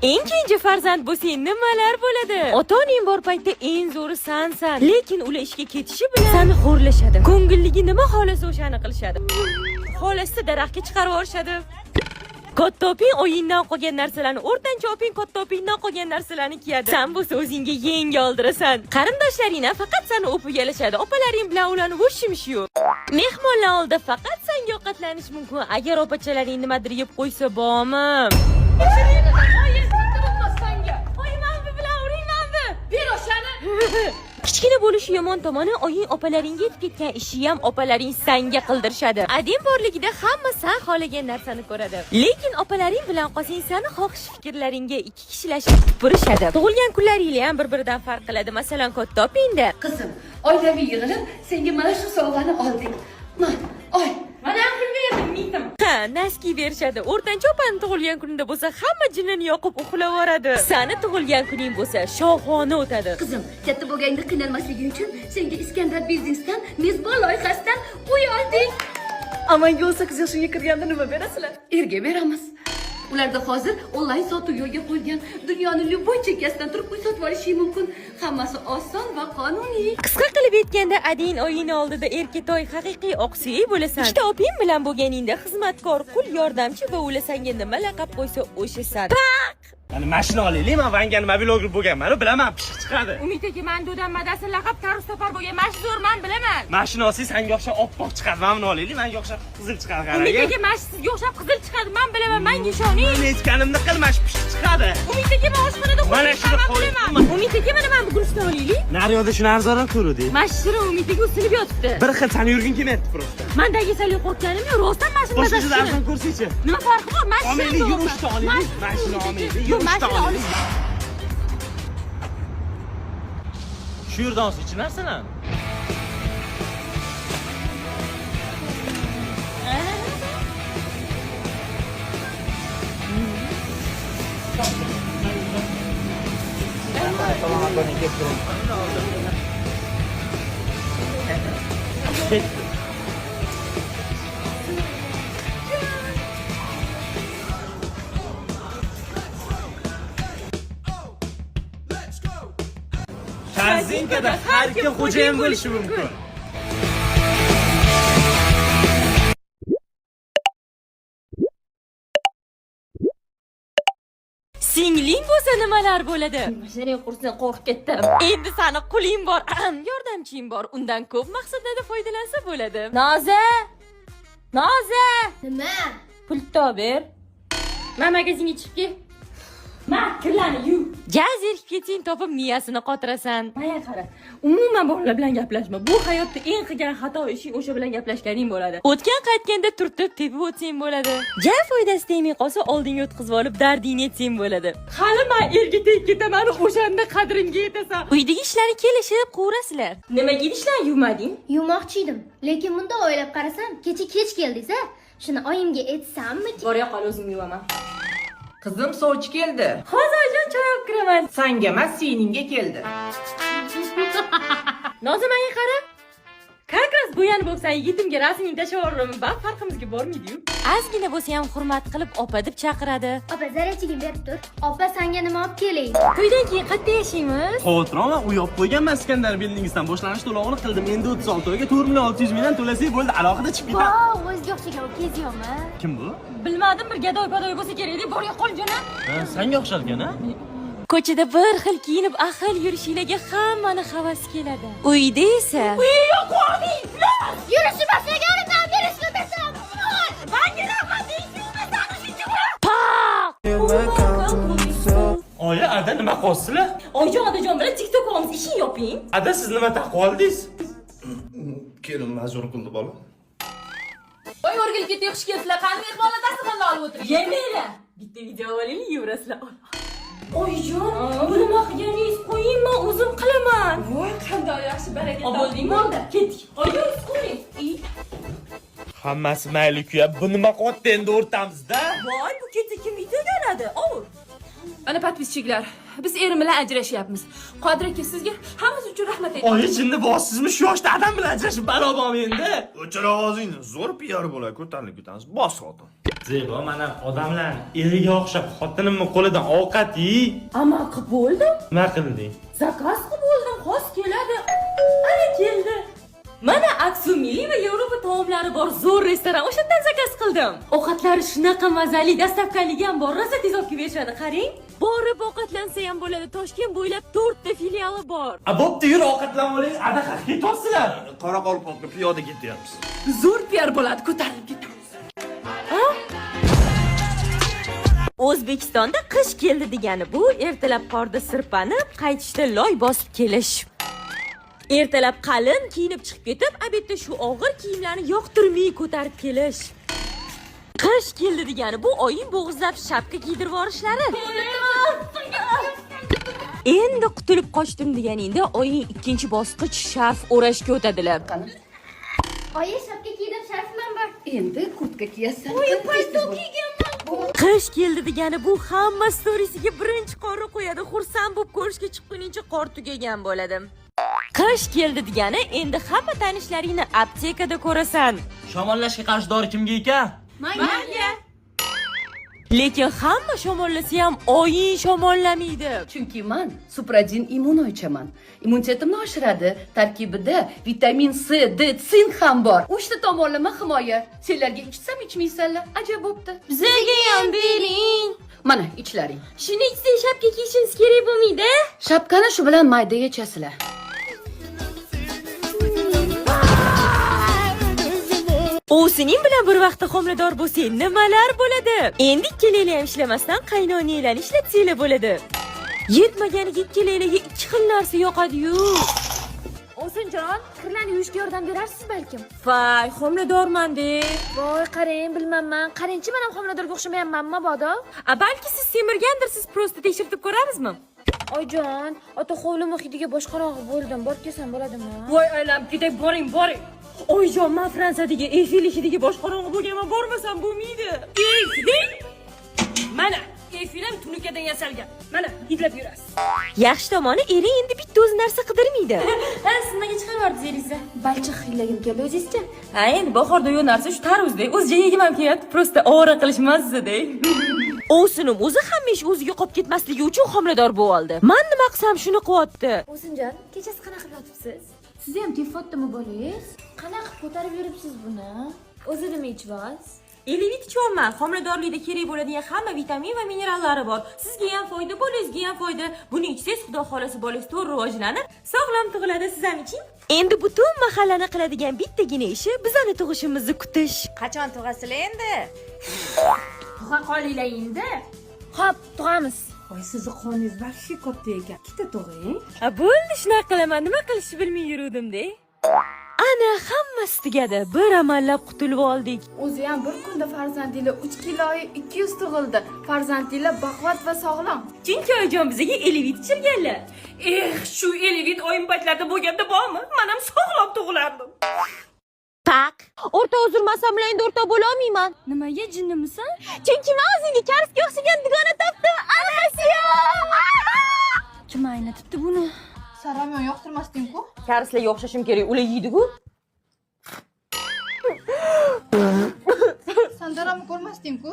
Eng kenja farzand bo'lsang nimalar bo'ladi? Ota-onang bor paytda eng zo'ri sansan. Lekin ular ishga ketishi bilan seni xo'rlashadi. Ko'ngilligi nima xohlasa o'shani qilishadi. Xohlasa daraxtga chiqarib yuborishadi. Katta oping oyingdan qolgan narsalarni, o'rtancha oping katta opingdan qolgan narsalarni kiyadi. San bo'lsa o'zingga yenga oldirasan. Qarindoshlaring ham faqat seni o'pib yalashadi. Opalaring bilan ularni o'shimish yo'q. Mehmonlar oldida faqat sanga ovqatlanish mumkin. Agar opachalaring nimadir yeb qo'ysa, bormi? Kichkina bo'lishi yomon tomoni, oying opalaringga yetib ketgan ishi ham opalaring sanga qildirishadi. Ading borligida hamma san xohlagan narsani ko'radi. Lekin opalaring bilan qolsang, sani xohish fikrlaringga ikki kishilashib tupurishadi. Tug'ilgan kunlaringlar ham bir-biridan farq qiladi. Masalan, katta opingda Qizim, oilaviy yig'ilib senga mana shu sovg'ani oldik. Ma, oy. Mana pul berdim, mitim. Ha, носки berishadi. O'rtancha opani tug'ilgan kunida bo'lsa hamma jinnini yoqib uxlavoradi. Sani tug'ilgan kuning bo'lsa shohona o'tadi. Qizim, katta bo'lganda qiynalmasliging uchun senga Iskandar biznesdan mezbon loyihasidan uy oldik. Amanga 18 yoshimga kirganda nima berasizlar? Erga beramiz. Ularda hozir onlayn sotuv yo'lga qo'yilgan. Dunyoni любой chekkasidan turib uy sotib olishing mumkin. Hammasi oson va qonuniy. Qisqa qilib aytganda, ading oyini oldida erkatoy, haqiqiy oqsuyak bo'lasan. Ikkita oping bilan bo'lganingda xizmatkor, qul, yordamchi va ular senga nima laqab qo'ysa o'shasan. Mana mashina olaylik, man Vangani mobilograf bo'lganman, bilaman, pishiq chiqadi. Umid aka, man dodam madasi laqab tarvuz topar bo'lgan, mana shu zo'r, man bilaman. Mashina olsangiz sanga o'xshab oppoq chiqadi, mana buni olaylik, manga o'xshab qizil chiqadi, Umid qarang. aka, mana shu sizga o'xshab qizil chiqadi, man bilaman, manga ishoning. Men aytganimni qil, mana shu pishiq chiqadi. Umid aka, man oshxonada Mana qo'yib shuni chiqaman, qo'y. bilaman. Umid aka, mana bu guliston olaylik. Naryoqda shuni arzonroq ko'ruvdik. Mana shu shirin, Umid aka, usilib yotibdi. Bir xil sani yurging kelmayapti просто. Mandagi sal yo'qotganim yo'q, rostdan mana shu Boshqa mazasi joyda shirin. arzon ko'rsangchi. Nima farqi bor? Mana shu Olmaylik, shirin. yurishni olaylik. Mana shuni olmaylik, Yo'q, yurishni mana shuni olaylik. Shu yerdan olsangchi narsalarni. Ketdi. Korzinkada har kim xo'jayin bo'lishi mumkin. Singling bo'lsa nimalar bo'ladi? Mashinang qursin, qo'rqib ketdim. Endi sani quling bor, yordamching bor. Undan ko'p maqsadlarda foydalansa bo'ladi. Noza! Noza! Nima? Pul top ber. Man magazinga chiqib kel. Ma, kirlarni yuv. Ja zerikib ketsang topib miyasini qotirasan. Maya qara. Umuman bolalar bilan gaplashma. Bu hayotda eng qilgan xato ishing o'sha bilan gaplashganing bo'ladi. O'tgan qaytganda turtib tepib o'tsang bo'ladi. Ja foydasi tegmay qolsa oldinga o'tkazib olib dardingni aytsang bo'ladi. Hali man erga tegib ketaman, o'shanda qadrimga yetasan. Uydagi ishlarni kelishib qurasizlar. Nimaga idishlarni yuvmading? Yuvmoqchi edim, lekin bundoq o'ylab qarasam, kecha kech keldingiz a? Shuni oyimga aytsammikin? Bor yoqol, o'zim yuvaman. Qizim, sovchi keldi. Hozir oyijon choy olib kiraman. Sanga emas, siningga keldi. Noza, menga qara. Как раз bo'yanib bo'lsan, yigitimga rasmingni tashlab yuboraman. Ba, farqimizga bormaydi-yu. Ozgina bo'lsa ham hurmat qilib opa deb chaqiradi. Opa, зарядчик ingni berib tur. Opa, sanga nima olib kelay? To'ydan keyin qayerda yashaymiz? Xavotir olma, uy olib qo'yganman Iskandar Buildingsdan. Boshlanish to'lovini qildim. Endi 36 oyga 4 million 600 mingdan to'lasak bo'ldi, alohida chiqib ketadi. Vau, o'ziga o'xshagan ukang'iz yo'qmi? Kim bu? Bilmadim, bir gadoy padoy bo'lsa kerak deb bor yo'qol jo'na. Ha, sanga o'xshar ekan, ha? Ko'chada bir xil kiyinib ahil yurishinglarga hammani havasi keladi. Uyda esa Yurishni boshlaganimdan beri shuni desam. Paq! Oyi, ada nima qilyapsizlar? Oyijon, odajon bilan TikTok olamiz, ishing yoping. Ada, siz nima taqib oldingiz? Kelin majbur qildi bola. Voy, o'rgilib ketdik, xush kelibsizlar. Qani, mehmonlar dasturxonni olib o'tiring. Yemanglar. Bitta video olaylik, yurasizlar. Oyijon, bu nima qilganingiz? Qo'ying, men o'zim qilaman. Voy, qanday yaxshi, baraka. Bo'ldingmi? Bo'ldi. Ketdik. Oyijon, qo'ying. Hammasi mayli kuya. Bu nima qilyapti endi o'rtamizda? Voy, bu ketsa kim videoga oladi? Ovur. Mana, подписчик lar, biz erim bilan ajrashyapmiz. Qodir aka, sizga hammasi uchun rahmat aytaman. Oyi, jinni bossizmi? Shu yoshda adam bilan ajrashib balo bormi endi? O'chir ovozingni, zo'r piar bo'ladi, ko'tarilib ketamiz. Bos xotin. Zebo, mana odamlarni eriga o'xshab xotinimni qo'lidan ovqat yey. Amal qilib bo'ldim. Nima qilding? Заказ qilib bo'ldim, hozir keladi. Ana, keldi. Mana, Aksu milliy va Yevropa taomlari bor zo'r restoran. O'shandan заказ qildim. Ovqatlari shunaqa mazali, доставка ligi ham bor. Rosa tez olib kelib berishadi, qarang. Borib ovqatlansa ham bo'ladi. Toshkent bo'ylab 4 ta filiali bor. A, bo'pti, yur, ovqatlanib oling. Adaqa ketyapsizlar. Qoraqalpoqqa piyoda ketyapmiz. Zo'r piar bo'ladi, ko'tarilib ketamiz. O'zbekistonda qish keldi degani bu ertalab qorda sirpanib, qaytishda loy bosib kelish. Ertalab qalin kiyinib chiqib ketib, обед da shu og'ir kiyimlarni yoqtirmay ko'tarib kelish. Qish keldi degani bu oying bo'g'izlab shapka kiydirib yuborishlari. Endi qutulib qochdim deganingda oying ikkinchi bosqich sharf o'rashga o'tadilar. Oyi, shapka kiydim, sharfim ham bor. Endi kurtka kiyasan. Voy, palto kiyganman. Qish keldi degani bu hamma storiesiga birinchi qorni qo'yadi. Xursand bo'lib ko'rishga chiqquningcha qor tugagan bo'ladi. Qish keldi degani endi hamma tanishlaringni aptekada ko'rasan. Shamollashga qarshi dori kimga ekan? Manga. Lekin hamma shamollasa ham oying shamollamaydi. Chunki man Supradin Immuno ichaman. Immunitetimni oshiradi. Tarkibida vitamin C, D, sink ham bor. Uchta tomonlama himoya. Senlarga ichsam ichmaysanlar. Ajab bo'pti. Bizga ham bering. Mana, ichlaring. Shuni ichsang, shapka kiyishimiz kerak bo'lmaydi. Shapkani shu bilan mayda yechasizlar. O'zining bilan bir vaqtda homilador bo'lsang, nimalar bo'ladi? Endi ikkalanglar ham ishlamasdan qaynonanglarni ishlatsanglar bo'ladi. Yetmaganiga ikkalanglarga ikki xil narsa yoqadi-yu. Osinjon, kirlarni yuvishga yordam berarsiz balkim? Voy, homiladorman-de. Voy, qarang, bilmayman. Qarangchi, men ham homiladorga o'xshamayapmanmi mabodo? A, balki siz semirgandirsiz, просто tekshirtib ko'ramizmi? Oyijon, ota hovli muhitiga boshqarog'i bo'ldim. Borib kelsam bo'ladimi? Voy, aylanib ketay, boring, boring. Oyijon, man Fransiyadagi Eyfel hidiga boshqarog'i bo'lganman, bormasam bo'lmaydi. Eyfel? Mana, Eyfel ham tunukadan yasalgan. Mana, hidlab yurasiz. Yaxshi tomoni, ering endi bitta o'zi narsa qidirmaydi. Ha, siz nimaga chiqarib yubordingiz eringizni? Balchiq hidlagim keldi, o'zingizchi? Ha, endi bahorda yo'q narsa shu tarvuzda. O'zicha yegim ham kelyapti, просто ovora qilish mazzada. Ovsinim o'zi hamma ish o'ziga qolib ketmasligi uchun homilador bo'lib oldi. Man nima qilsam, shuni qilyapti. O'zinjon, kechasi qanaqa qilib yotibsiz? Sizni ham tepyaptimi bolangiz? Qanaqa qilib ko'tarib yuribsiz buni? O'zi nima ichyapsiz? Elevit ichyapman. Homiladorlikda kerak bo'ladigan hamma vitamin va minerallari bor. Sizga ham foyda, bolangizga ham foyda. Buni ichsangiz, Xudo xolasa, bolangiz to'g'ri rivojlanib, sog'lom tug'iladi. Siz ham iching. Endi butun mahallani qiladigan bittagina ishi bizani tug'ishimizni kutish. Qachon tug'asizlar endi? Tug'a qolinglar endi. Xo'p, tug'amiz. Voy, sizni qoningiz вообще katta ekan. Ikkita tug'ing. A, bo'ldi, shunaqa qilaman. Nima qilishni bilmay yuruvdim-de. Ana, hammasi tugadi. Bir amallab qutulib oldik. O'zi ham bir kunda farzandinglar 3 kilo 200 tug'ildi. Farzandinglar baquvvat va sog'lom. Chunki oyijon bizga Elevit ichirganlar. Eh, shu Elevit oyim paytlarida bo'lganda bormi? Man ham sog'lom tug'ilardim. Taq. O'rta, uzr, man san bilan endi o'rtoq bo'la olmayman. Nimaga, jinnimisan? Chunki men o'zimga karisga o'xshagan dugona topdim. Almasiya! Kim aynatibdi buni? San ramyon yoqtirmasding-ku. Karislarga o'xshashim kerak, ular yeydi-ku. San daromni ko'rmasding-ku.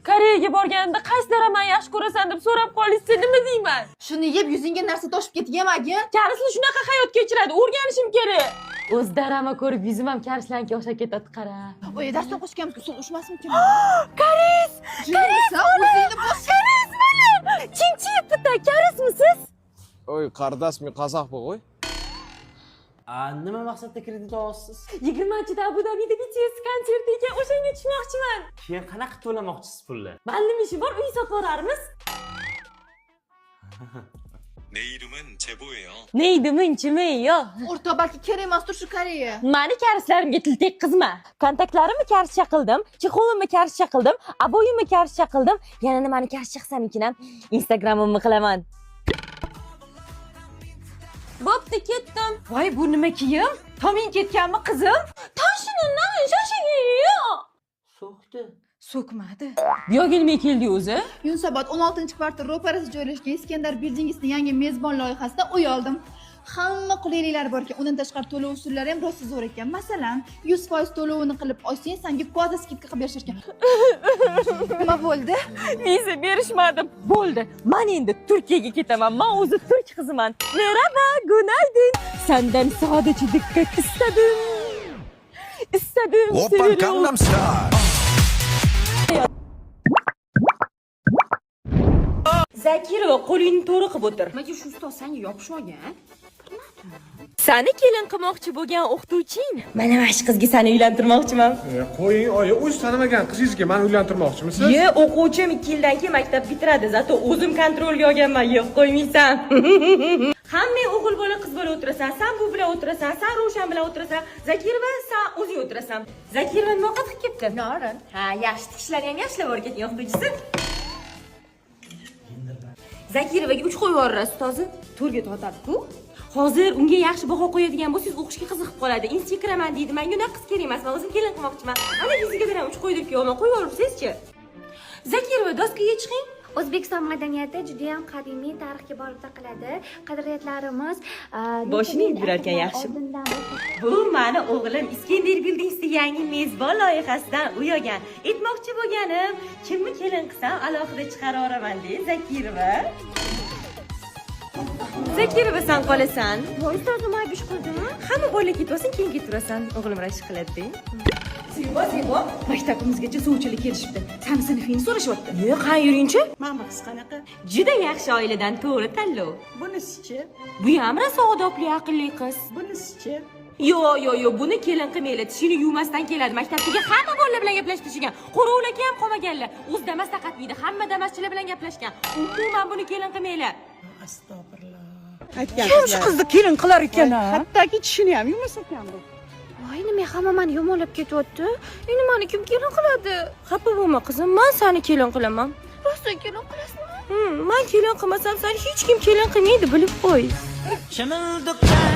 Koreyaga borganimda qaysi daramani yaxshi ko'rasan deb so'rab qolishsa, nima deyman? Shuni yeb yuzingga narsa toshib ketib yemagin. Karislar shunaqa hayot kechiradi, o'rganishim kerak. O'z darama ko'rib yuzim ham karislarga o'xshab ketadi, qara. Voy, darsdan qochganmiz, suv ushmasmikin? Karis! Karis, o'zingni bos. Karis mana! Chinchi bitta karismisiz? Oy, qardosh, men qozoq ғой. A, nima maqsadda kredit olyapsiz? 20-da Abu Dabida BTS konserti ekan, o'shanga tushmoqchiman. Keyin qanaqa to'lamoqchisiz pulni? Man nima ishi bor, uy sotib yuborarmiz. 내 이름은 제보예요. Neydi minchimi yo? O'rtoq, balki kerak emasdir shu Koreya. Mani karislarimga til tekkizma. Kontaktlarimni karischa qildim, чехол imni karischa qildim, обои imni karischa qildim. Yana nimani karischa qilsam ekan? Instagramimni qilaman. Bo'pti, ketdim. Voy, bu nima kiyim? Toming ketganmi, qizim? Tashinundan So'xdi. So'kmadi. Bu yoqqa nima keldi o'zi? Yunusobod 16-kvartal ro'parasida joylashgan Iskandar Buildingsning yangi mezbon loyihasidan uy oldim. Hamma qulayliklari bor ekan. Undan tashqari to'lov usullari ham rosa zo'r ekan. Masalan, 100% to'lovini qilib olsang, senga квадро скидка qilib berishar ekan. Nima bo'ldi? Viza berishmadi. Bo'ldi. Men endi Turkiyaga ketaman. Men o'zi turk qiziman. Merhaba, günaydın. Senden sadece dikkat istedim. İstedim. Oppan seviyorum. Gangnam Style. Zakirova, qo'lingni to'g'ri qilib o'tir. Nimaga shu ustoz senga yopishib olgan? Sani kelin qilmoqchi bo'lgan o'qituvching. Mana mana shu qizga seni uylantirmoqchiman. Qo'ying, oyi, o'zi tanimagan qizingizga mani uylantirmoqchimisiz? Ye, o'quvchim 2 yildan keyin maktab bitiradi. Зато o'zim kontrolga olganman, yo'q qo'ymaysan. Hamma o'g'il bola, qiz bola o'tirasan. San bu bilan o'tirasan, san Ravshan bilan o'tirasan. Zakirova, san o'zing o'tirasan. Zakirova nima ovqat qilib kelibdi? Norin. Ha, yaxshi, tishlari ham yaxshilab o'rgatgan o'qituvchisi. Zakirovaga 3 qo'yib yuborasiz ustozi. To'rga tortadi-ku. Hozir unga yaxshi baho qo'yadigan bo'lsangiz, o'qishga qiziqib qoladi. Institutga kiraman deydi. Menga unaqa qiz kerak emas. Men o'zim kelin qilmoqchiman. Ana fizikadan ham 3 qo'ydirib kelyapman. Qo'yib yuboribsizchi. Zakirova, doskaga chiqing. O'zbekiston madaniyati juda ham qadimiy tarixga borib taqaladi. Qadriyatlarimiz Boshini necha ming yurarkan asrlar yaxshi. oldindan Bu mani o'g'lim Iskender Buildingsda yangi mezbon loyihasidan uy olgan. Aytmoqchi bo'lganim, kimni kelin qilsam alohida chiqarib yuboraman de, Zakirova. Zakirova, san qolasan. Voy, ustoz, nima ayb ish qildim? Hamma bola ketib olsin, keyin ketaverasan. O'g'lim rashk qiladi. Zebo, Zebo, maktabimizgacha sovchilar kelishibdi. Sani sinfingni so'rashyapti. Yo'q, qani yuringchi? Mana qiz qanaqa? Juda yaxshi oiladan, to'g'ri tanlov. Bunisichi? Bu ham rosa odobli, aqlli qiz. Bunisichi? Yo'q, yo'q, yo'q, buni kelin qilmanglar. Tishini yuvmasdan keladi. Maktabdagi hamma bolalar bilan gaplashib tashlagan. Qo'rovlaki ham qolmaganlar. O'zi Damas taqatmaydi, hamma damaschilar bilan gaplashgan. Umuman buni kelin qilmanglar. Astag'firulloh. Kim shu qizni kelin qilar ekan, ha? Hattoki tishini ham yuvmas ekan bu. Voy, nima hamma mani yomonlab ketyapti? Endi mani kim kelin qiladi? Xafa bo'lma qizim, men seni kelin qilaman. Rostdan kelin qilasizmi? Men kelin qilmasam seni hech kim kelin qilmaydi, bilib qo'y. Shimildiqdan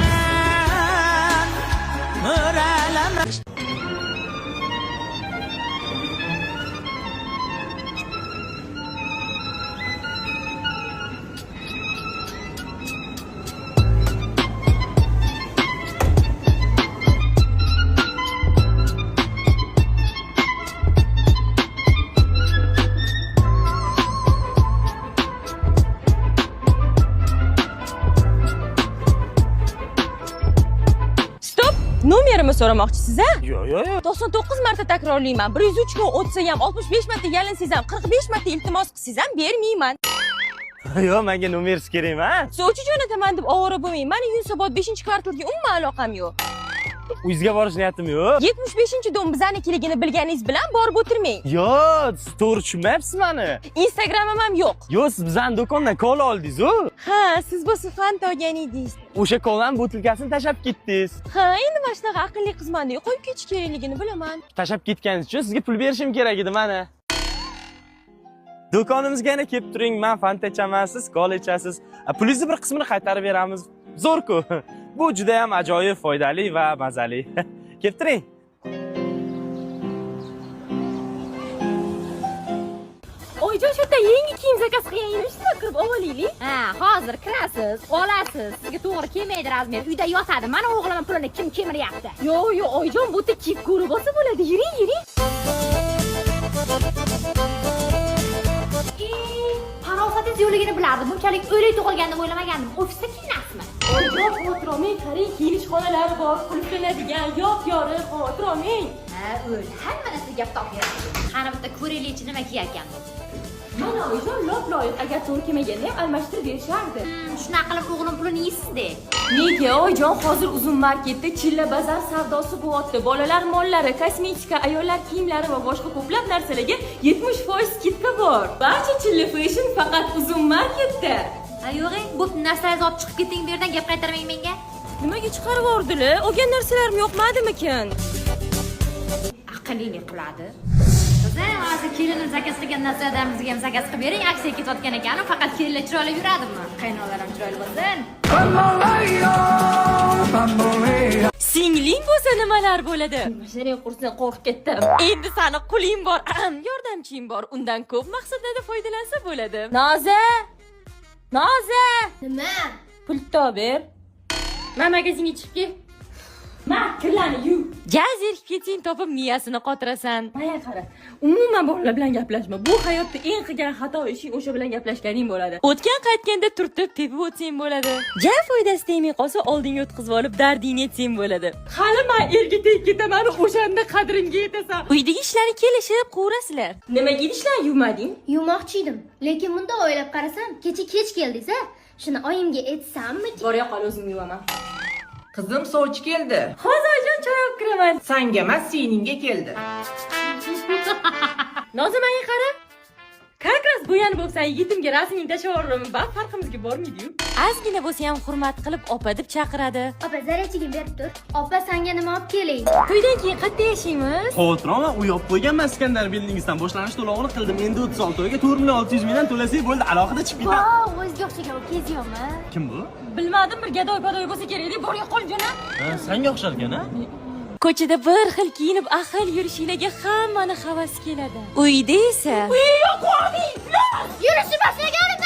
mo'ralama. Stop! Nomerimni so'ramoqchisiz a? Yo'q, yo'q, yo'q. 99 marta takrorlayman. 103 kun o'tsa ham, 65 marta yalinsangiz ham, 45 marta iltimos qilsangiz ham bermayman. Yo'q, menga nomersiz kerak emas. Sovchi jo'nataman deb ovora bo'lmang. Mani Yunusobod 5-kvartalga umuman aloqam yo'q. Uyingizga borish niyatim yo'q. 75-dom bizanikiligini bilganingiz bilan borib o'tirmang. Yo'q, siz to'g'ri tushunmayapsiz mani. Instagramim ham yo'q. Yo'q, siz bizani do'kondan kola oldingiz-u. Ha, siz bo'lsa Fanta olgan edingiz. O'sha kolani butilkasini tashlab ketdingiz. Ha, endi mana shunaqa aqlli qizman deya qo'yib ketish kerakligini bilaman. Tashlab ketganingiz uchun sizga pul berishim kerak edi mana. Do'konimizga yana kelib turing, men Fanta ichaman, siz kola ichasiz. Pulingizni bir qismini qaytarib beramiz. Zo'r-ku. Bu juda ham ajoyib, foydali va mazali. Kelib turing. Oyijon, shu yerda yangi kiyim заказ qilgan edim, shuni kirib olaylik. Ha, hozir kirasiz, olasiz. Sizga to'g'ri kelmaydi размер. Uyda yotadi. Mana o'g'limning pulini kim kemiryapti? Yo'q, yo'q, oyijon, bu yerda kiyib ko'rib olsa bo'ladi. Yuring, yuring. Farosatingiz yo'qligini bilardim. Bunchalik o'lik tug'ilgan deb o'ylamagandim. Ofisda kiyinasizmi? Oyijon, xavotir olmang, qarang, kiyinish xonalari bor, qulflanadigan, yop-yorug', xavotir olmang. Ha, o'l. Hamma narsa gap topyapti. Qani bitta ko'raylikchi nima kiyarkan bu. Mana oyijon, lop-loyiq, agar to'g'ri kelmaganda ham almashtirib berishardi. Shunaqa qilib o'g'lim pulini yeysiz-da. Nega oyijon, hozir Uzum marketda chilla bazar savdosi bo'lyapti. Bolalar mollari, kosmetika, ayollar kiyimlari va boshqa ko'plab narsalarga 70% скидка bor. Barcha chilla fashion faqat Uzum marketda. Ha, yo'q, bo'pti, narsalarni olib chiqib keting bu yerdan, gap qaytarmang menga. Nimaga chiqarib yubordilar? Olgan narsalarim yoqmadimikan? Aqlli qiladi. Qizim, hozir kelinim заказ qilgan narsalardan bizga ham заказ qilib bering. Aksiya ketayotgan ekan, faqat kelinlar chiroyli yuradimi? Qaynonalar ham chiroyli bo'lsin. Singling bo'lsa nimalar bo'ladi? Mashinang qursin, qo'rqib ketdim. Endi sani quling bor, yordamching bor. Undan ko'p maqsadlarda foydalansa bo'ladi. Noza! Noza! Nima? Pul top ber. Man magazinga chiqib kel. Ma, kirlarni yuv. Ja zerikib ketsang, topib miyasini qotirasan. Maya qara. Umuman bolalar bilan gaplashma. Bu hayotda eng qilgan xato ishing o'sha bilan gaplashganing bo'ladi. O'tgan qaytganda turtib tepib o'tsang bo'ladi. Ja foydasi tegmay qolsa, oldinga o'tkazib olib dardingni aytsang bo'ladi. Hali man erga tegib ketaman, o'shanda qadrimga yetasan. Uydagi ishlarni kelishib qurasizlar. Nimaga idishlarni yuvmading? Yuvmoqchi edim, lekin bundoq o'ylab qarasam, kecha kech keldingiz a. Shuni oyimga aytsammikin? Bora qol, o'zim yuvaman. Qizim, sovchi keldi. Hozir, oyijon, choy olib kiraman. Sanga emas, siningga keldi. Noza, menga qara. Как раз bo'yanib bo'lsan, yigitimga rasmingni tashlab yuboraman. Ba, farqimizga bormaydi-yu. Ozgina bo'lsa ham hurmat qilib opa deb chaqiradi. Opa, зарядчик ni berib tur. Opa, sanga nima olib kelay? To'ydan keyin qayerda yashaymiz? Xavotir olma, uy olib qo'yganman. Iskandar Building'dan boshlanish to'lovini qildim. Endi 36 oyga 4 million 600 mingdan to'lasak bo'ldi, alohida chiqib ketadi. Vau, o'ziga o'xshagan ukang'iz yo'qmi? Kim bu? Bilmadim, bir gadoy padoy bo'lsa kerak deb bor yo'qol jo'na. Ha, sanga o'xshar ekan, a? Ko'chada bir xil kiyinib ahil yurishinglarga hammani havasi keladi. Uyda esa Yurishni boshlaganimdan